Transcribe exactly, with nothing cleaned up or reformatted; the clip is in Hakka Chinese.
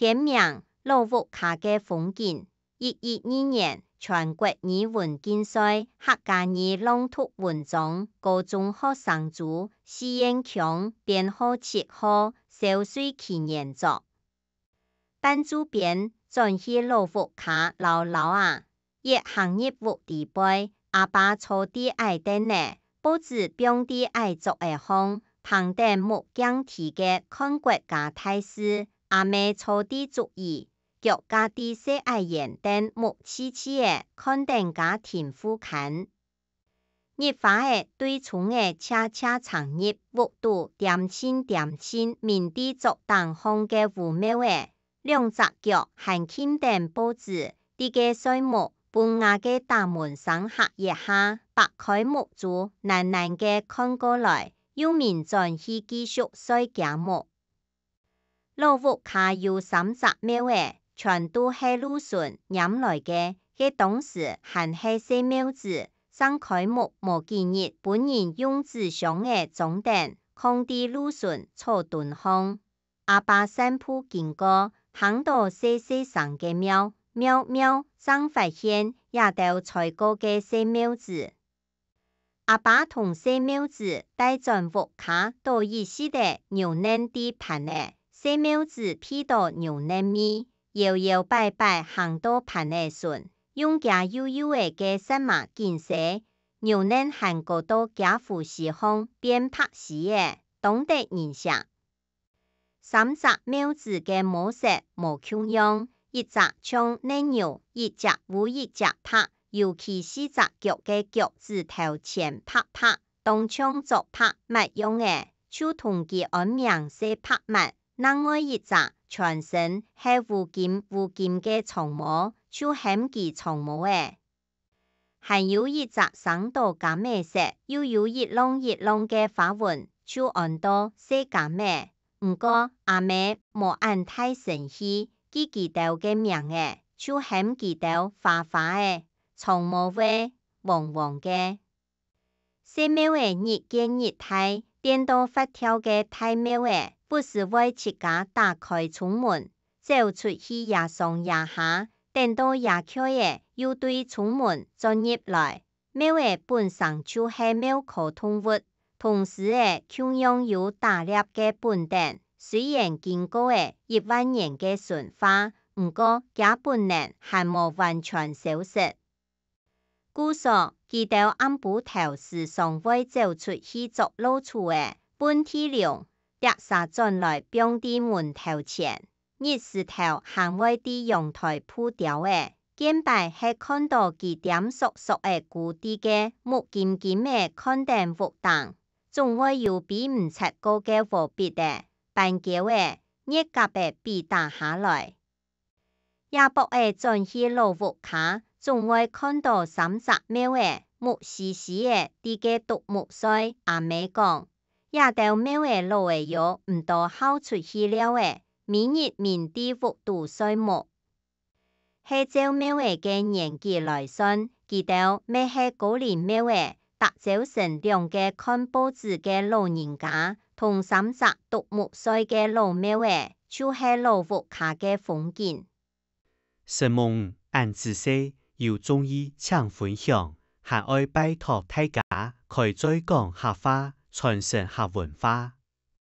點名老屋下个風景。一一二年，全國語文競賽，客家語朗讀文章，高中學生組，四縣腔，編號七號，蕭瑞琪原作。 半晝邊，轉去老屋下尞尞啊。一行入屋裡背，阿爸坐在矮凳仔，報紙放在矮桌仔項，䀯等目鏡，直直看國家大事。阿姆坐在竹椅，腳架在細矮圓凳，目痴痴仔看等家庭副刊。 日花仔對窗仔斜斜晟入，屋肚恬靜恬靜抿在桌頂項个烏貓仔，兩隻腳還撳等報紙，在該睡目，分吾个大門聲嚇一下，擘開目珠，懶懶个看過來，又愐轉去繼續睡厥目。 老屋下有三隻貓仔，全都係路脣拈來个，該當時還係細貓子，生開目無幾日，分人用紙箱仔裝等，囥在路脣草墩項。阿爸散步經過，聽到細細聲个喵，喵，喵，正發現這兜衰過个細貓子。 阿爸同細貓子帶轉屋下，倒一息仔牛奶在盤仔，細貓子鼻到牛奶味，搖搖擺擺行到盤仔脣，用厥幼幼仔个舌嫲緊舐，牛奶還膏到厥鬍鬚項，變白絲仔，當得人惜。 三隻貓子个毛色無共樣，一隻像乳牛，一隻烏，一隻白，尤其四隻腳个腳趾頭全白白，當像竹白抹樣仔，就同佢安名細白抹。另外一隻全身係烏金烏金个長毛，就喊佢長毛仔。 還有一隻生到柑仔色，又有一浪一浪个花紋，就安到細柑仔。毋過，阿姆無恁大生趣，記佢兜个名仔，就喊佢兜花花仔、長毛仔、黃黃个。細貓仔日見日大，變到發跳个大貓仔，不時會自家打開窗門， 走出去這上這下，等到這𤸁仔又對窗門轉入來。貓仔本成就係貓科動物，同獅仔共樣有打獵个本等，雖然經過了一萬年个馴化，毋過厥本能還無完全消失。 故所，佢兜暗晡頭時常會走出去捉老鼠仔，分地龍，摘儕轉來放在門頭前。日時頭還會在陽台孵鳥仔，見擺係看到佢恬縮縮仔跍在該，目金金仔看等屋頂，總會有飛毋掣過个禾秆仔、斑鳩仔、月鴿仔飛打下來。 這駁仔轉去老屋下，總會看到三隻貓仔，目絲絲仔在該啄目睡。阿姆講：「這兜貓仔老了喲，毋多好出去尞了，每日愐在屋肚睡目。」係照貓仔个年紀來算，佢兜乜係高齡貓仔，逐朝晨兩個看報紙个老人家，同三隻啄目睡个老貓仔，就係老屋下个風景。 承蒙恁仔細，有中意請分享，還愛拜託大家開嘴講客話，傳承客文化。